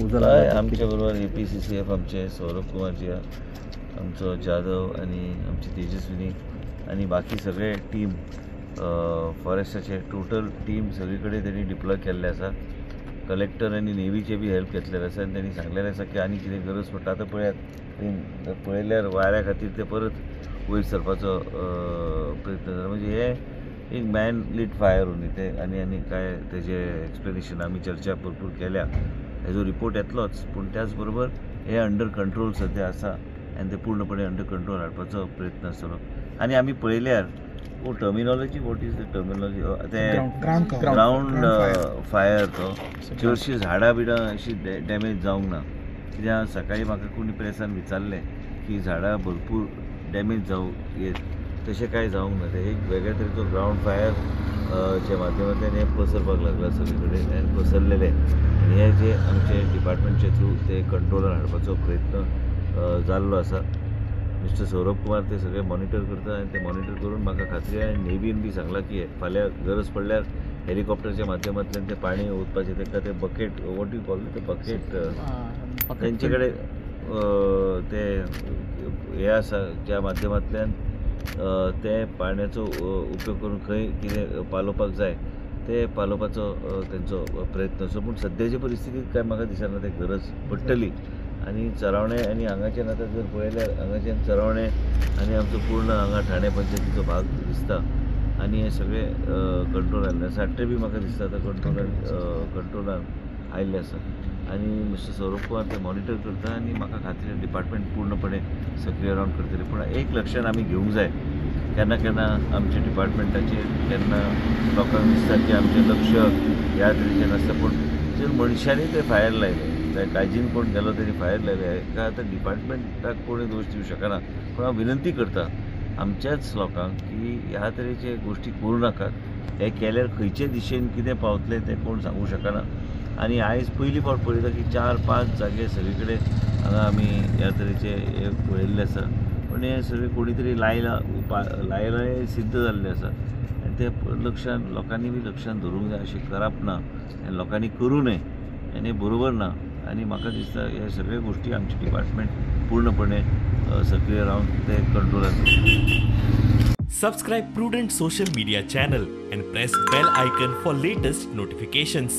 उजो हय, लागला. आमच्या बरोबर APCCF आमचे सौरभ कुमारजी, आमचो जाधव आनी आमची तेजस्विनी आनी बाकी सगळे टीम फॉरेस्टाचे टोटल टीम सगळी कडेन तेणी डिप्लॉय केल्ले आसा. कलेक्टर आनी नेवीचे बी हेल्प घेतलेले आसा आनी तेणी सांगलेलें आसा की आनी कितें गरज पडटा. आतां पळयात, पळयल्यार वाऱ्या खातीर ते परत वयर सरपाचो प्रयत्न जाला. म्हणजे हे एक मॅन लीट फायर न्ही ते, आनी आनी काय तेजे एक्सप्लेनेशन आमी चर्चा भरपूर केल्या. हेजो रिपोर्ट येतलोच, पूण त्याच बरोबर हे अंडर कंट्रोल सद्या आसा आनी ते पूर्णपणे अंडर कंट्रोल हाडपाचो प्रयत्न आसतलो. आनी आमी पळयल्यार terminology, what is the terminology, ते ग्रावंड फायर तो चडशीं झाडां बिडां अशी डॅमेज जावंक ना. कित्याक सकाळीं म्हाका कोणी प्रेसान विचारलें की झाडां भरपूर डॅमेज जावं येत, तशें कांय जावंक ना. ते एक वेगळ्या तरेचो ग्रावंड फायर च्या माध्यमांतल्यान हें पसरपाक लागला सगळे कडेन आनी पसरलेलें, आनी हे जे आमचे डिपार्टमेंटचे थ्रू ते कंट्रोलान हाडपाचो प्रयत्न जाल्लो आसा. मिस्टर सौरभ कुमार ते सगळे मॉनिटर करता आनी ते मॉनिटर करून म्हाका खात्री आनी नेवीन बी सांगलां की फाल्यां गरज पडल्यार हेलिकॉप्टरच्या माध्यमांतल्यान ते पाणी ओतपाचें. तांकां ते बकेट, what you call ते बकेट, तेंचे कडेन ते हे आसा ज्या माध्यमांतल्यान ते पाण्याचो उपयोग करून खंय कितें पालोवपाक जाय ते पालोवपाचो तेंचो प्रयत्न आसा. पूण सद्याचे परिस्थितींत काय म्हाका दिसना ते गरज पडटली. आनी चरावणें आनी हांगाच्यान आतां जर पळयल्यार हांगाच्यान चरावणें आनी आमचो पूर्ण हांगा ठाणे पंचायतीचो भाग दिसता आनी हे सगळे कंट्रोलान आयिल्ले साट्टे बी म्हाका दिसता आतां कंट्रोलान आयिल्ले आसा. आनी मिस्टर सौरभ कुमार ते मॉनिटर करता आनी म्हाका खात्री डिपार्टमेंट पूर्णपणे सक्रीय रावन करतले. पूण एक लक्षान आमी घेवंक जाय, केन्ना केन्ना आमच्या डिपार्टमेंटाचेर केन्ना लोकांक दिसता की आमचें लक्ष ह्या तरेचें नासता, पूण जर मनशांनी ते फायर लायले, काळजीन कोण गेलो तरी फायर लायले, हाका आतां डिपार्टमेंटाक कोणी दोश दिवं शकना. पूण हांव विनंती करता आमच्याच लोकांक की ह्या तरेचे गोश्टी करूं नाकात. हे केल्यार खंयचे दिशेन कितें पावतलें तें कोण सांगूं शकना. आनी आयज पयली फावट पळयता की 4-5 जागे सगळे कडेन हांगा आमी ह्या तरेचे हे पळयल्ले आसा. पूण हें सगळें कोणी तरी लायलां लायलां हें सिद्ध जाल्लें आसा आनी तें लक्षान लोकांनी बी लक्षान धरूंक जाय. अशें करप ना आनी लोकांनी करूं नये आनी बरोबर ना. आनी म्हाका दिसता ह्या सगळ्यो गोश्टी आमचें डिपार्टमेंट पूर्णपणे सक्रीय रावन ते कंट्रोलान. Subscribe Prudent social media channel and press bell icon for latest notifications.